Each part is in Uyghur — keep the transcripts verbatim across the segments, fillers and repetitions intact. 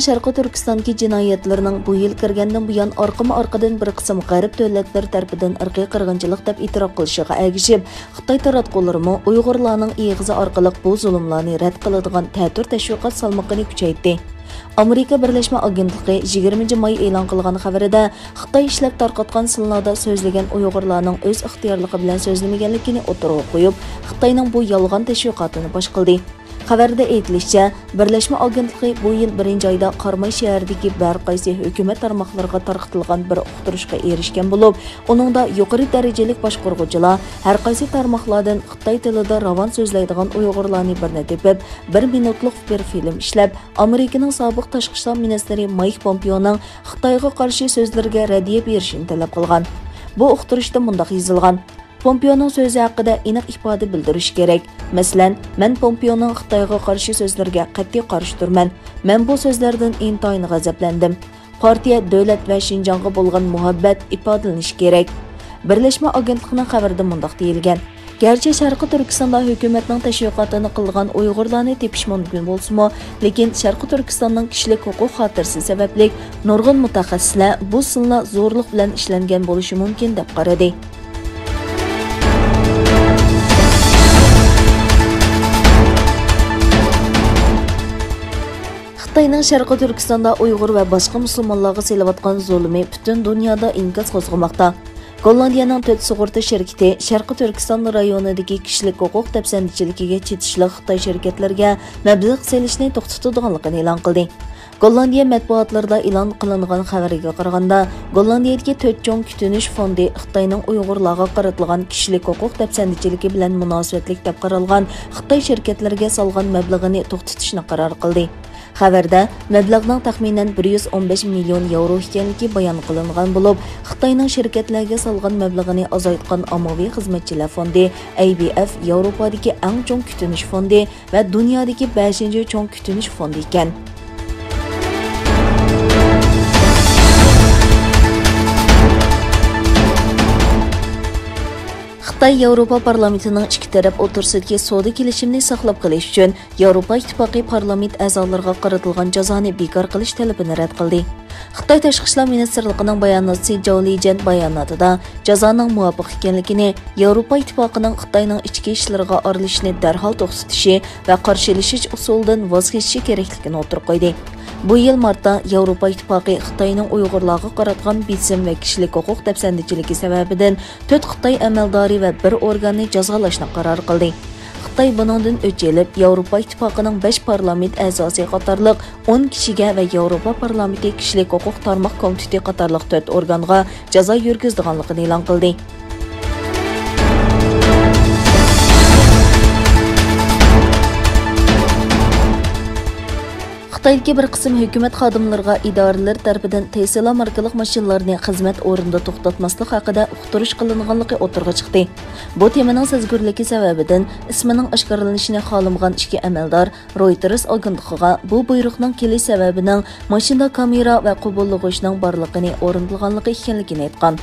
شەرقىي تۈركىستاندىكى جىنايەتلىرىنىڭ بۇ يىل كىرگەندىن بۇيان ئارقىمۇ ئارقىدىن بىر قىسىم غەرب دۆلەتلىرى تەرىپىدىن ئىرقىي قىرغىنچىلىق دەپ ئېتىراپ قىلىشىغا ئەگىشىپ، خىتاي تاراتقۇلىرىمۇ ئۇيغۇرلارنىڭ ئېغىزى ئارقىلىق بۇ زۇلۇملارنى رەت قىلىدىغان تەتۈر تەشۋىقات سالمىقىنى كۈچەيتتى. ئامېرىكا بىرلەشمە ئاگېنتلىقى يىگىرمىنچى ماي ئېلان قىلغان خەۋىرىدە، خىتاي ئىشلەپ تارقاتقان سىلىنادا سۆزلىگەن ئۇيغۇرلارنىڭ ئۆز ئىختىيارلىقى بىلەن سۆزلىمىگەنلىكىنى ئوتتۇرىغا قويۇپ، خىتاينىڭ بۇ يالغان تەشۋىقاتىنى پاش قىلدى. خەۋەردە ئېيتىلىشىچە، بىرلەشمە ئاگېنتلىقى بۇ يىل بىرىنچى ئايدا قاراماي شەھىرىدىكى ھەر قايسى ھۆكۈمەت تارماقلىرىغا تارقىتىلغان بىر ئۇقتۇرۇشقا ئېرىشكەن بولۇپ، ئۇنىڭدا يۇقىرى دەرىجىلىك باشقۇرغۇچىلار ھەر قايسى تارماقلاردىن خىتاي تىلىدا راۋان سۆزلەيدىغان ئۇيغۇرلارنى بىرنى تېپىپ، بىر مىنۇتلۇق بىر فىلىم ئىشلەپ، ئامېرىكىنىڭ سابىق تاشقى ئىشلار مىنىستىرى مايك پومپېئونىڭ خىتايغا قارشى سۆزلىرىگە رەددىيە بېرىشىنى تەلەپ قىلغان. بۇ ئۇقتۇرۇشتا مۇنداق يېزىلغان: پومپېئونىڭ سۆزى ھەققىدە ئېنىق ئىپادە بىلدۈرۈش كېرەك. مەسىلەن، مەن پومپېئونىڭ خىتايغا قارشى سۆزلىرىگە قەتئىي قارشى تۇرىمەن. مەن بۇ سۆزلەردىن ئىنتايىن غەزەپلەندىم. پارتىيە، دۆلەت ۋە شىنجاڭغا بولغان مۇھەببەت ئىپادىلىنىشى كېرەك. بىرلەشمە ئاگېنتلىقىنىڭ خەۋىرىدە مۇنداق دېيىلگەن: گەرچە شەرقىي تۈركىستاندا ھۆكۈمەتنىڭ تەشۋىقاتىنى قىلىدىغان ئۇيغۇرلارنى تېپىش مۇمكىن بولسىمۇ، لېكىن شەرقىي تۈركىستاننىڭ كىشىلىك ھوقۇق خاتىرىسى سەۋەبلىك نۇرغۇن مۇتەخەسسىسلەر بۇ سىنلا زورلۇق بىلەن ئىشلەنگەن بولۇشى مۇمكىن دەپ قارىدى. خىتاينىڭ شەرقىي تۈركىستاندا ئۇيغۇر ۋە باشقا مۇسۇلمانلارغا سېلىۋاتقان زۇلۇمى پۈتۈن دۇنيادا ئىنكاس قوزغىماقتا. گوللاندىيەنىڭ تۆت سۇغۇرتا شىركىتى شەرقىي تۈركىستان رايونىدىكى كىشىلىك ھوقۇق دەپسەندىچىلىكىگە چېتىشلىق خىتاي شىركەتلىرىگە مەبلەغ سېلىشنى توختىتىدىغانلىقىنى ئېلان قىلدى. گوللاندىيە مەتبۇئاتلىرىدا ئېلان قىلىنغان خەۋەرگە قارىغاندا، گوللاندىيەدىكى تۆت چوڭ كۈتۈنۈش فوندى خىتاينىڭ ئۇيغۇرلارغا قارىتىلغان كىشىلىك ھوقۇق دەپسەندىچىلىكى بىلەن مۇناسىۋەتلىك دەپ قارالغان خىتاي شىركەتلىرىگە سالغان مەبلىغىنى توختىتىشنى قارار قىلدى. خەۋەردە، مەبلەغنىڭ تەخمىنەن بىر يۈز ئون بەش مىليون ياۋرو ئىكەنلىكى بايان قىلىنغان بولۇپ، خىتاينىڭ شىركەتلەرگە سالغان مەبلىغىنى ئازايتقان ئاممىۋى خىزمەتچىلەر فوندى، ئەي بى ئەف، ياۋروپادىكى ئەڭ چوڭ كۈتۈنۈش فوندى ۋە دۇنيادىكى بەشىنچى چوڭ كۈتۈنۈش فوندى ئىكەن. خىتاي ياۋروپا پارلامېنتىنىڭ ئىككى تەرەپ ئوتتۇرىسىدىكى سودا كېلىشىمىنى ساقلاپ قېلىش ئۈچۈن ياۋروپا ئىتتىپاقى پارلامېنت ئەزالىرىغا قارىتىلغان جازانى بىكار قىلىش تەلىپىنى رەت قىلدى. خىتاي تاشقى ئىشلار مىنىستىرلىقىنىڭ باياناتچىسى جاۋ لىجيەن باياناتىدا جازانىڭ مۇۋاپىق ئىكەنلىكىنى، ياۋروپا ئىتتىپاقىنىڭ خىتاينىڭ ئىچكى ئىشلىرىغا ئارىلىشىشنى دەرھال توختىتىشى ۋە قارشىلىشىش ئۇسۇلىدىن ۋاز كېچىشى كېرەكلىكىنى ئوتتۇرىغا قويدى. بۇ يىل مارتتا ياۋروپا ئىتتىپاقى خىتاينىڭ ئۇيغۇرلارغا قاراتقان بېسىم ۋە كىشىلىك ھوقۇق دەپسەندىچىلىكى سەۋەبىدىن تۆت خىتاي ئەمەلدارى ۋە بىر ئورگاننى جازالاشنى قارار قىلدى. خىتاي بۇنىڭدىن ئۆچ ئېلىپ، ياۋروپا ئىتتىپاقىنىڭ بەش پارلامېنت ئەزاسى قاتارلىق ئون كىشىگە ۋە ياۋروپا پارلامېنتى كىشىلىك ھوقۇق تارماق كومىتېتى قاتارلىق تۆت ئورگانغا جازا يۈرگۈزىدىغانلىقىنى ئېلان قىلدى. خىتايدىكى بىر قىسىم ھۆكۈمەت خادىملىرىغا ئىدارىلەر تەرىپىدىن تېسلا ماركىلىق ماشىنىلارنى خىزمەت ئورنىدا توختاتماسلىق ھەققىدە ئۇقتۇرۇش قىلىنغانلىقى ئوتتۇرىغا چىقتى. بۇ تېمىنىڭ سەزگۈرلۈكى سەۋەبىدىن ئىسمىنىڭ ئاشكارىلىنىشىنى خالىمىغان ئىككى ئەمەلدار رويتېرس ئاگېنتلىقىغا بۇ بۇيرۇقنىڭ كېلىش سەۋەبىنىڭ ماشىنىدا كامېرا ۋە قوبۇللىغۇچنىڭ بارلىقىنى ئورنىتىلغانلىقى ئىكەنلىكىنى ئېيتقان.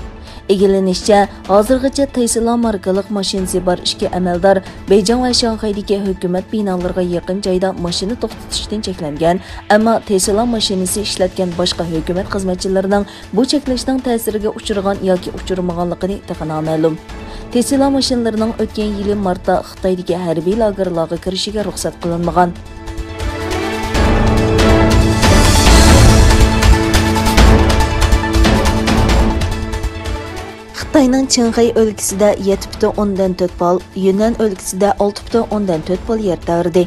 ئىگىلىنىشىچە، ھازىرغىچە تېسلا ماركىلىق ماشىنىسى بار ئىككى ئەمەلدار بېيجىڭ ۋە شاڭخەيدىكى ھۆكۈمەت بىنالىرىغا يېقىن جايدا ماشىنا توختىتىشتىن چەكلەنگەن، ئەمما تېسلا ماشىنىسى ئىشلەتكەن باشقا ھۆكۈمەت خىزمەتچىلىرىنىڭ بۇ چەكلەشنىڭ تەسىرىگە ئۇچرىغان ياكى ئۇچرىمىغانلىقىنى تېخى نامەلۇم. تېسلا ماشىنىلىرىنىڭ ئۆتكەن يىلى مارتتا خىتايدىكى ھەربىي لاگېرلارغا كىرىشىگە رۇخسەت قىلىنمىغان. خىتاينىڭ چىڭخەي ئۆلكىسىدە يەتتە پۈتۈن ئوندىن تۆت بال، يۈننەن ئۆلكىسىدە ئالتە پۈتۈن ئوندىن تۆت بال يەر تەۋرىدى.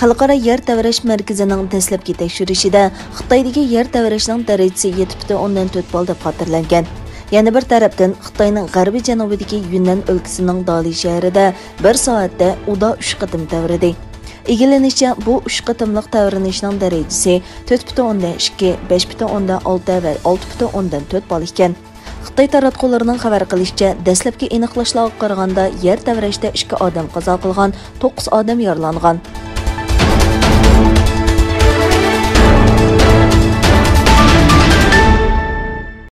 خەلقئارا يەر تەۋرەش مەركىزىنىڭ دەسلەپكى تەكشۈرۈشىدە خىتايدىكى يەر تەۋرەشنىڭ دەرىجىسى يەتتە پۈتۈن ئوندىن تۆت بال دەپ خاتىرىلەنگەن. يەنە بىر تەرەپتىن، خىتاينىڭ غەربىي جەنۇبىدىكى يۈننەن ئۆلكىسىنىڭ دالى شەھىرىدە بىر سائەتتە ئۇدا ئۈچ قېتىم تەۋرىدى. ئىگىلىنىشىچە، بۇ ئۈچ قېتىملىق تەۋرىنىشنىڭ دەرىجىسى تۆت پۈتۈن ئوندىن ئىككى، بەش پۈتۈن ئوندىن ئالتە ۋە ئالتە پۈتۈن ئوندىن تۆت بال ئىكەن. خىتاي تاراتقۇلىرىنىڭ خەۋەر قىلىشىچە، دەسلەپكى ئېنىقلاشلارغا قارىغاندا، يەر تەۋرەشتە ئىككى ئادەم قازا قىلغان، توققۇز ئادەم يارىلانغان.